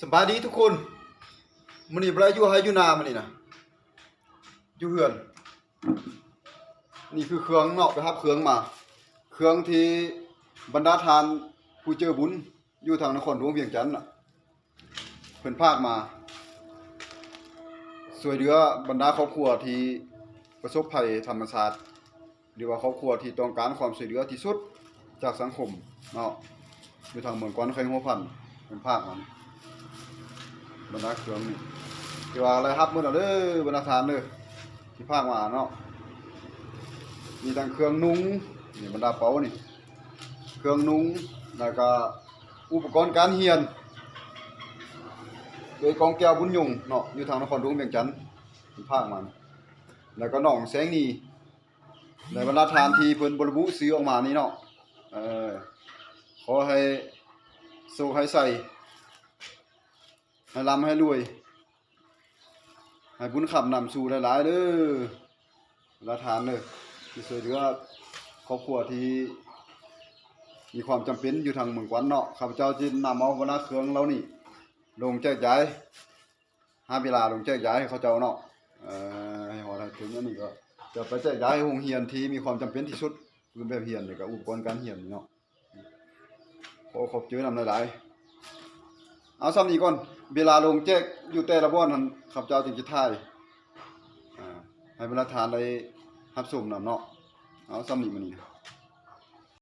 ສະບາຍດີທຸກຄົນ ມື້ນີ້ບໍ່ໄດ້ຢູ່ໄຮ່ຢູ່ນາມື້ນີ້ນະ ຢູ່ເຮືອນ. ນີ້ຄືເຄື່ອງເນາະ ໄປຮັບເຄື່ອງມາ ເຄື່ອງທີ່ບັນດາທ່ານຜູ້ໃຈບຸນຢູ່ທາງນະຄອນຫຼວງວຽງຈັນນະ ເພິ່ນພາກມາຊ່ວຍເຫຼືອບັນດາຄອບຄົວທີ່ປະສົບໄພທຳມະຊາດ ຫຼືວ່າຄອບຄົວທີ່ຕ້ອງການຄວາມຊ່ວຍເຫຼືອທີ່ສຸດຈາກສັງຄົມເນາະ ຢູ່ທາງເມືອງກວັນ ແຂວງຫົວພັນ ເພິ່ນພາກມາ ບັນດາເຄື່ອງນີ້ ທີ່ວ່າລາຍຮັບໝົດແລ້ວເດີ ບັນດາທ່ານເດີ ທີ່ພາກມາເນາະ. ມີທັງເຄື່ອງນຸ່ງ ນີ້ບັນດາເປົານີ້ ເຄື່ອງນຸ່ງ ແລ້ວກະອຸປະກອນການຮຽນ ໂດຍກອງແກ້ວ ບຸນຍົງເນາະ ຢູ່ທາງນະຄອນຫຼວງວຽງຈັນ ເພິ່ນພາກມາ ແລ້ວກໍນ້ອງແສງນີ ໃນບັນດາທ່ານທີ່ເພິ່ນບໍ່ລະບຸຊື່ອອກມານີ້ເນາະ ເອີ ຂໍໃຫ້ໂຊກໃຫ້ໄຊ ໃຫ້ລ່ຳໃຫ້ລວຍ ໃຫ້ບຸນຄ້ຳນຳສູ່ຫຼາຍໆເດີ ບັນດາທ່ານເດີ ທີ່ຊ່ວຍເຫຼືອຄອບຄົວທີ່ມີຄວາມຈຳເປັນຢູ່ທາງເມືອງກວັນເນາະ. ຂ້າພະເຈົ້າຈະນຳເອົາບັນດາເຄື່ອງເຫຼົ່ານີ້ລົງແຈກຢາຍ ຫາເວລາລົງແຈກຢາຍໃຫ້ເຂົາເຈົ້າເນາະ ເອີ ໃຫ້ຮອດໃຫ້ເຖິງ. ອັນນີ້ກໍຈະໄປແຈກຢາຍໃຫ້ໂຮງຮຽນທີ່ມີຄວາມຈຳເປັນທີ່ສຸດ ພື້ນແບບຮຽນ ແລ້ວກໍອຸປະກອນການຮຽນເນາະ. ຂໍຂອບໃຈນຳຫຼາຍໆ ເອົາສ່ຳນີ້ກ່ອນ ເວລາລົງແຈກຢູ່ແຕ່ລະບ່ອນຫັ້ນ ຂ້າພະເຈົ້າຈຶ່ງຈະຖ່າຍ ອ່າ ໃຫ້ບັນດາທ່ານໄດ້ຮັບຊົມນຳເນາະ. ເອົາສ່ຳນີ້ມື້ນີ້